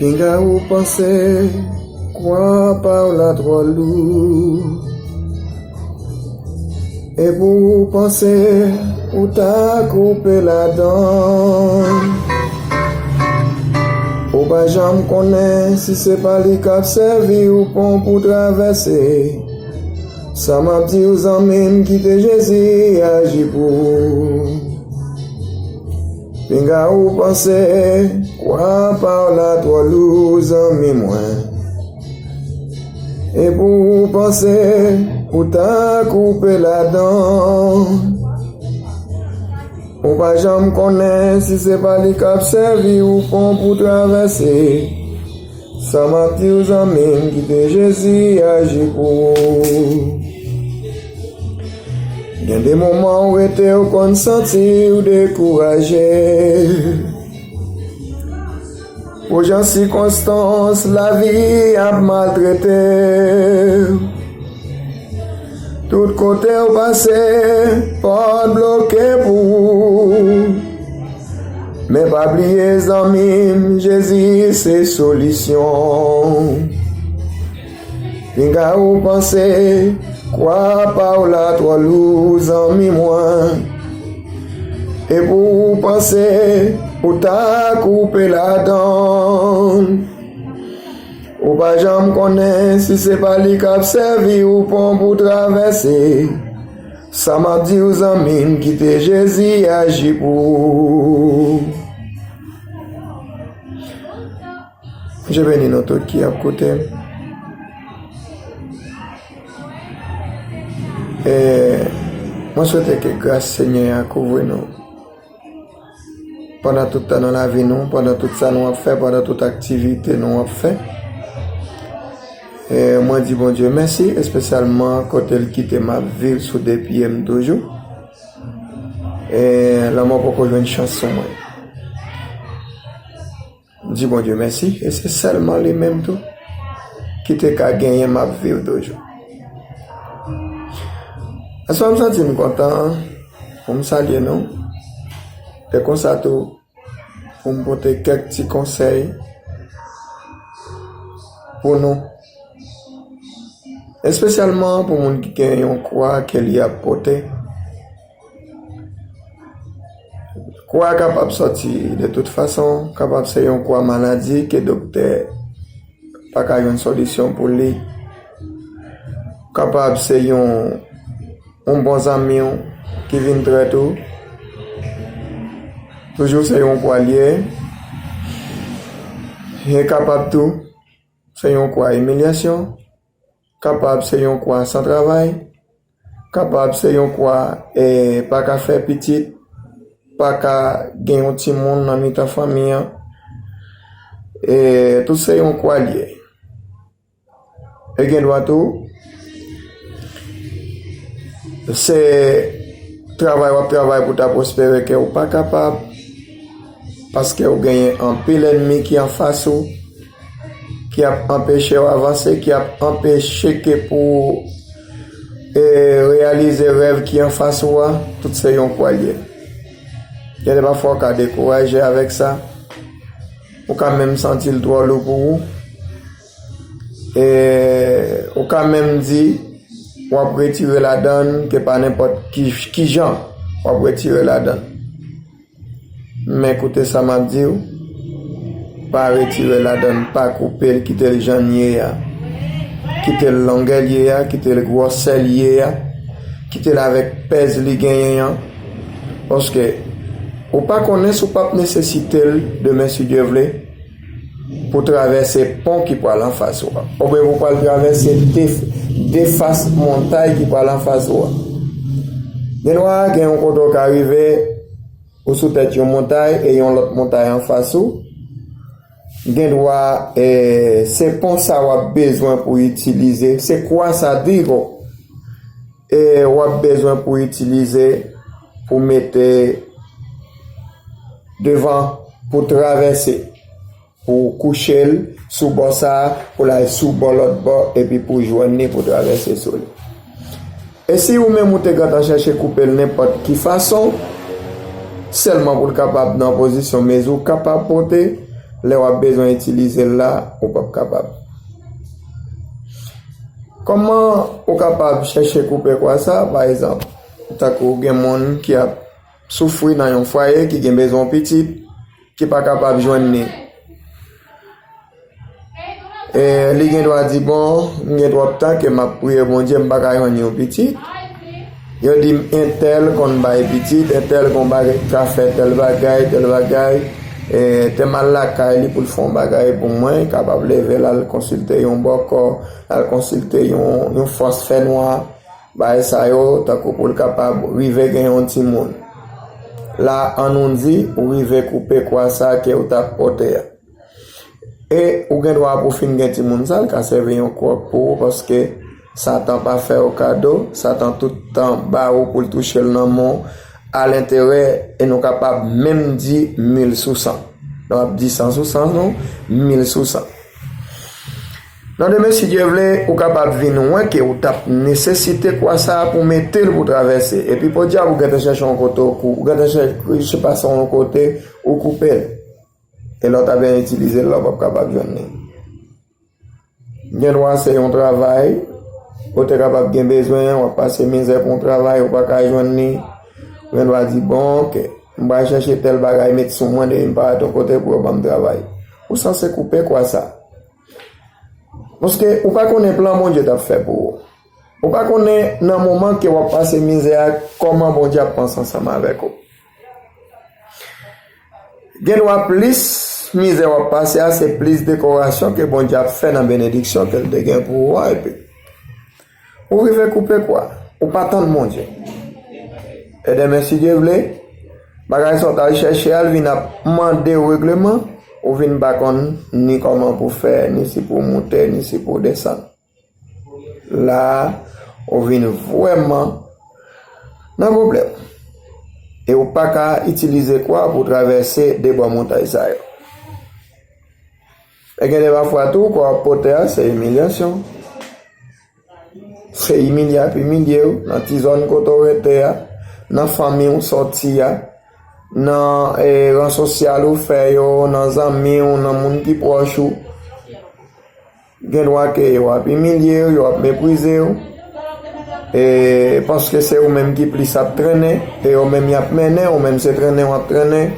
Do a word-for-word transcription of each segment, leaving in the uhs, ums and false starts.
Pinga ou panse kwa pa w la twò lou. E pou ou panse ou ta koupe ladan. Ou pa janm konnen si se pa li k ap sèvi ou pon pou travèse. Sa m ap di w, zanmi m, kite Jezi aji pou ou. Pinga ou panse kwa pa w la twò lou, zanmi mwen. E pou ou panse ou ta koupe ladan. Ou pa janm konnen si se pa li k ap sèvi ou pon pou travèse. Sa m ap di w, zanmi m, kite Jezi aji pou ou. Gen de moman ou rete, ou konn santi w dekouraje. Pou jan sikonstans lavi ap maltrete w. Tout kote w pase, pòt bloke pou ou. Men pa bliye, zanmi m, Jezi se solisyon. Pinga ou panse kwa pa w la twò lou, zanmi mwen. E pou ou panse ou ta koupe ladan. Ou pa janm konnen si se pa li k ap sèvi ou pon pou travèse. Sa m ap di w, zanmi m, kite Jezi aji pou ou. Bondye beni nou tout ki ap koute m. E mwen swete ke gras Senyè a kouvri nou pandan tout tan nan lavi nou, pandan tout sa nou ap fè, pandan tout aktivite nou ap fè. E mwen di Bondye mèsi, espesyalman kote l kite m ap viv sou de pye m toujou. E lanmò poko jwenn chans sou mwen. M di Bondye mèsi, e se sèlman li menm tou ki te ka genyen m ap viv toujou. Aswè m santi m kontan pou m salye nou. E konsa tou, pou m pote kèk ti konsèy pou nou. Espesyalman pou moun ki gen yon kwa ke li ap pote. Kwa kapab sòti de tout fason, kapab se yon kwa maladi ke doktè pa ka jwenn solisyon pou li. Kapab se yon, yon bon zanmi w ki vin trèt ou. Toujou se yon kwa l ye. E kapab tou, se yon kwa imilyasyon. Kapab se yon kwa san travay. Kapab se yon kwa, e, pa ka fè pitit, pa ka gen yon timoun nan mitan fanmi an. E, tout se yon kwa l ye. E gen dwa tou, se travay w ap travay pou ta pwospere ke w pa kapab, paske w genyen anpil ènmi ki anfas ou, ki ap anpeche w avanse, ki ap anpeche ke pou, e, reyalize rèv ki anfas ou a, tout se yon kwa l ye. Gen de pafwa w ka dekouraje avèk sa, ou ka menm santi l twò lou pou ou, e ou ka menm di w ap retire ladann, ke pa nenpòt ki, ki jan w ap retire ladann. Men koute sa m ap di w, pa retire ladann, pa koupe l, kite l jan l ye a. Kite l longè l ye a, kite l gwòsè l ye a, kite l avèk pèz li genyen an. Paske ou pa konnen si w p ap nesesite l demen, si Dye vle, pou travèse pon ki pral anfas ou a. Oubyen pou pral travèse de, de fas montay ki pral anfas ou a. Gen dwa gen yon kote w ka rive, ou sou tèt yon montay e yon lòt montay anfas ou. Gen dwa, e, se pon sa w ap bezwen pou itilize, se kwa sa digo, e, w ap bezwen pou itilize pou mete devan, pou travèse, pou kouche l sou bò sa a, pou l al sou bò lòt bò, epi pou jwenn li, pou travèse sou li. E si ou menm ou te gentan chèche koupe l nenpòt ki fason, sèlman pou l kapab nan pozisyon mezi w kapab pote, lè w ap bezwen itilize l la, ou p ap kapab. Kòman ou kapab chèche koupe kwa sa? Pa egzanp, tankou gen moun ki ap soufri nan yon fwaye, ki gen bezwen yon pitit, ki pa kapab jwenn li. E li gen dwa di, "Bon, m gen twòp tan ke m ap priye Bondye, m pa ka jwenn yon pitit." Yo di m, "Entèl konn bay pitit, entèl konn bagay, ka fè tèl bagay, tèl bagay." E te m al lakay li pou l fè yon bagay pou mwen, kapab leve l al konsilte yon bòkò, al konsilte yon, yon fòs fènwa, bagay sa yo, tankou pou l kapab rive gen yon timoun. La, an nou di, ou rive koupe kwa sa ke ou t ap pote a. E ou gen dwa pou fin gen timoun sa, l ka sèvi yon kòb pou ou, paske Satan pa fè ou kado, Satan tout tan ba ou pou l touche l nan men w, a lenterè, e nou kapab menm di mil sou san. Nou ap di san sou san, non, mil sou san. Nan demen, si Dye vle, ou kapab vin wè ke ou t ap nesesite kwa sa a pou mete l pou travèse. Epi podyab ou gentan chèche yon kote ou kou-, ou gentan chèche pase yon kote ou koupe l. E lè w ta byen itilize l la, w p ap kapab jwenn li. Gen dwa se yon travay, ou te kapab gen bezwen, w ap pase mizè pou yon travay, ou pa ka jwenn li. Ou gen dwa di, "Bon, oke, m pral chèche tèl bagay, met sou mwen, depi m parèt yon kote pou yo ban m travay." Ou sanse koupe kwa sa. Paske ou pa konnen plan Bondye t ap fè pou ou. Ou pa konnen nan moman ke w ap pase mizè a, kòman Bondye ap panse ansanm avèk ou. Gen dwa plis mizè w ap pase a, se plis dekorasyon ke Bondye ap fè nan benediksyon ke l te gen pou ou a, epi ou rive koupe kwa. Ou pa tann Bondye. E demen, si Dye vle, bagay sa w t al chèche a, l vin ap mande w regleman, ou vin pa konn ni kòman pou fè, ni si pou w moute, ni si pou w desann. La, ou vin vrèman nan pwoblèm. E ou pa ka itilize kwa pou travèse de bò montay sa yo. E gen de pafwa tou, kwa w ap pote a, se imilyasyon. Se imilye ap imilye w nan ti zòn kote w rete a, nan fanmi w sòti a, nan, e, ran sosyal ou fè yo, nan zanmi w, nan moun ki pwòch ou. Gen dwa ke yo ap imilye w, yo ap meprize w. E, paske se ou menm ki plis ap trennen, e yo menm y ap mennen, ou menm se trennen w ap trennen.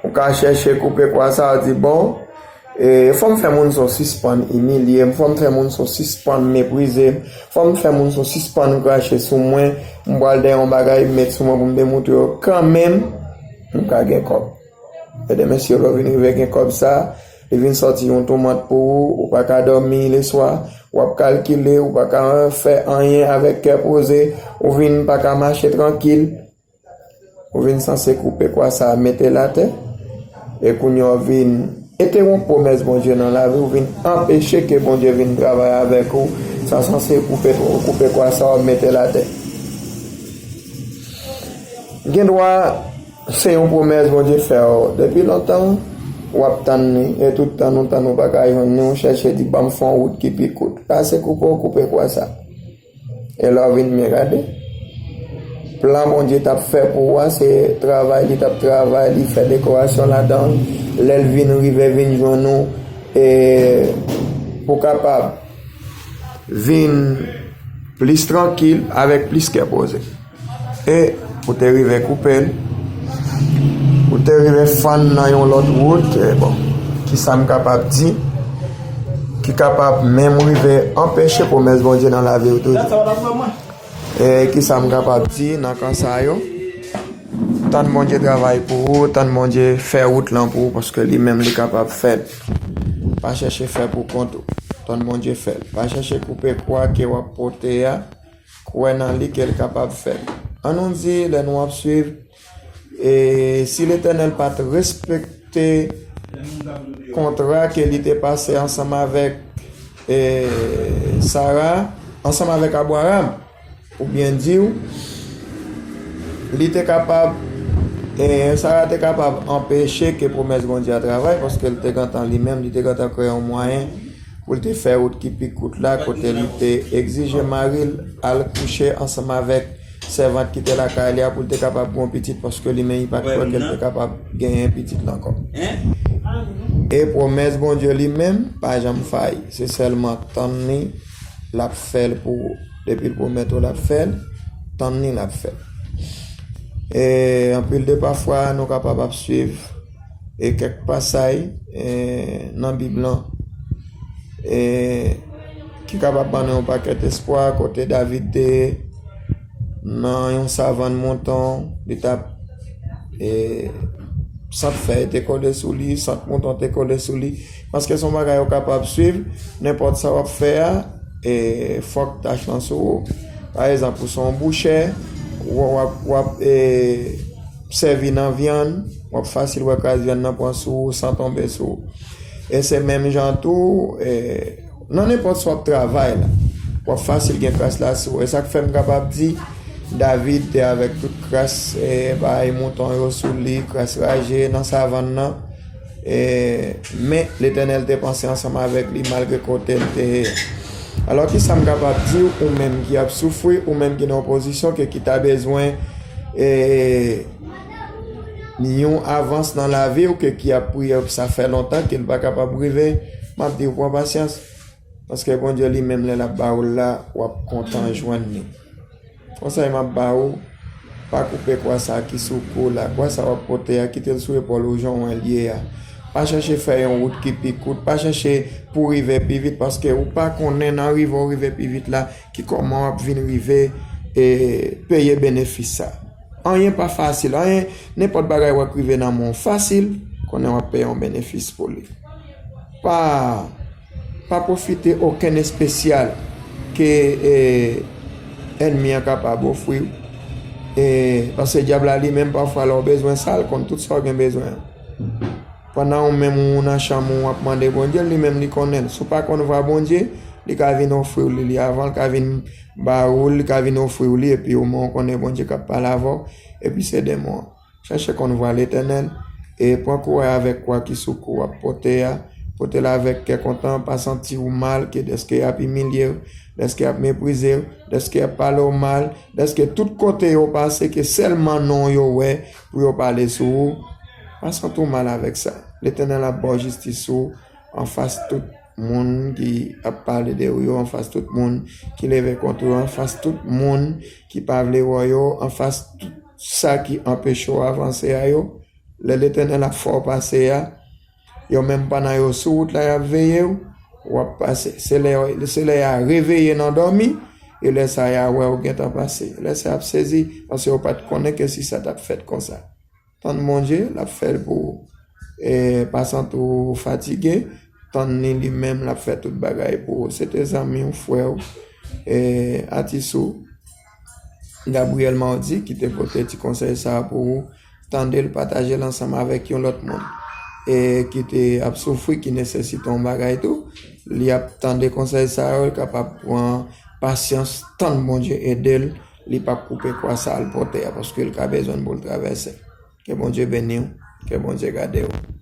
Ou ka chèche koupe kwa sa, w di, "Bon, e, fò m fè moun sa yo sispann imilye m, fò m fè moun sa yo sispann meprize m, fò m fè moun sa yo sispann krache sou mwen, m pral dèyè yon bagay, m met sou mwen pou m demontre yo kanmenm, m ka gen kòb." E demen, si yo lè w vin rive gen kòb sa, li vin sòti yon toumant pou ou, ou pa ka dòmi leswa, w ap kalkile, ou pa ka fè anyen avèk kè poze, ou vin pa ka mache trankil, ou vin sanse koupe kwa sa a, mete l atè, e kounye a w vin entewonp pwomès Bondye nan lavi w, vin anpeche ke Bondye vin travay avèk ou, sa sanse koupe, koupe kwa sa a, w mete l atè. Gen dwa se yon pwomès Bondye fè w depi lontan, w ap tann li, e tout tan nou tann ou pa ka jwenn li, ou chèche di, "Ban m fè yon wout ki pi kout." Pase koupe w koupe kwa sa. E lè w vin byen gade, plan Bondye t ap fè pou ou a, se travay li t ap travay, li fè dekorasyon ladan l, lè l vin rive vin jwenn ou, e pou kapab vin plis trankil, avèk plis kè poze. E ou te rive koupe l, ou te rive fann nan yon lòt wout, e bon, kisa m kapab di, ki kapab menm rive anpeche pwomès Bondye nan lavi w toujou? E kisa m kapab di nan ka sa yo? Tann Bondye travay pou ou, tann Bondye fè wout lan pou ou, paske li menm li kapab fè l. Pa chèche fè pou kont ou. Tann Bondye fè l. Pa chèche koupe kwa ke w ap pote a. Kwè nan li ke l kapab fè l. An nou di, lè nou ap swiv, e si Letènèl pa t respekte kontra ke li te pase ansanm avèk, e, Sara, ansanm avèk Abraram, pou byen di w, li te kapab, e, Sara te kapab anpeche ke pwomès Bondye a travay, paske l te gentan li menm, li te gentan kreye yon mwayen pou l te fè wout ki pi kout la, kote li te egzije mari l al kouche ansanm avèk sèvant ki te lakay li a pou l te kapab gen yon pitit, paske li menm li pa t kwè ke l te kapab genyen pitit la ankò. E pwomès Bondye li menm pa janm fayi. Se sèlman tann li, l ap fè l pou ou. Depi l pwomèt ou l ap fè l, tann li l ap fè l. E anpil de pafwa, nou kapab ap swiv e kèk pasaj e nan Bib lan e ki kapab ban nou yon pakèt espwa kote David te ye nan yon savann mouton, li t ap e, sant fèy te kole sou li, sant mouton te kole sou li. Paske se yon bagay ou kapab swiv, nenpòt sa w ap fè a, e, fòk tach lan sou ou. Pa egzanp, ou se yon bouchè, w ap, w ap e, sèvi nan vyann, w ap fasil wè kras vyann nan pran sou ou san tonbe sou ou. E se menm jan tou, e, nan nenpòt sa w ap travay la, w ap fasil gen kras la sou ou. E sa k fè m kapab di, David te avèk tout kras, e, bay mouton yo sou li, kras raje nan savann nan. E, men Letènèl te panse ansanm avèk li malgre kote l te ye. Alò, ki sa m kapab di w, ou menm ki ap soufri, ou menm ki nan yon pozisyon ke ki ta bezwen, e, yon avans nan lavi w ke ki ap priye pou sa fè lontan ke l pa kapab rive, m ap di w pran pasyans. Paske Bondye li menm lè l ap ba ou l la, w ap kontan jwenn li. Konsèy m ap ba ou, pa koupe kwa sa ki sou kou w la. Kwa sa w ap pote a, kite l sou epòl ou jan w wè l ye a. Pa chèche fè yon wout ki pi kout, pa chèche pou rive pi vit, paske ou pa konnen nan rive w rive pi vit la, ki kòman w ap vin rive e peye benefis sa. Anyen pa fasil, anyen, nenpòt bagay w ap rive nan men w fasil, konnen w ap peye yon benefis pou li. Pa, pa pwofite okenn espesyal ke e, ènmi an kapab ofri w. E, paske dyab la li menm pafwa lè w bezwen sa, l konn tout sa w gen bezwen an. Pandan ou menm ou nan chanm ou w ap mande Bondye, li menm li konnen l. Si w pa konn vwa Bondye, li ka vin ofri w li, li avan l ka vin ba ou l, li ka vin ofri w li, epi ou menm ou konnen Bondye k ap pale avè w, epi se demon an. Chèche konn vwa Letènèl, e pran kouraj avèk kwa ki sou kou w ap pote a. Pote l avèk kè kontan, pa santi w mal ke dèske y ap imilye w, dèske y ap meprize w, dèske y ap pale w mal, dèske tout kote yo pase ke sèlman non yo wè pou yo pale sou ou. Pa santi w mal avèk sa. Letènèl ap ba w jistis ou anfas tout moun ki ap pale de ou yo, anfas tout moun ki leve kont ou yo, anfas tout moun ki pa vle wè w yo, anfas tout sa ki anpeche w avanse a yo. Lè Letènèl ap fè w pase a, yo menm pandan yo sou wout la, y ap veye w, w ap pase. Se lè, se lè y a reveye nan dòmi, e lè sa y a wè w gentan pase. Lè sa y ap sezi, paske yo pa t konnen ke si sa t ap fèt konsa. Tann Bondye, l ap fè l pou ou. E pa santi w fatige, tann li li menm, l ap fè tout bagay pou ou. Se te zanmi w, frè w, e atis ou, Gabriel Mardy, ki te pote ti konsèy sa a pou ou. Tande l, pataje l ansanm avèk yon lòt moun e ki te ap soufri, ki nesesite yon bagay tou. Li ap tande konsèy sa yo, li kapab pran pasyans, tann Bondye ede l, li p ap koupe kwa sa l pote a, paske l ka bezwen l pou l travèse. Ke Bondye beni w, ke Bondye gade w.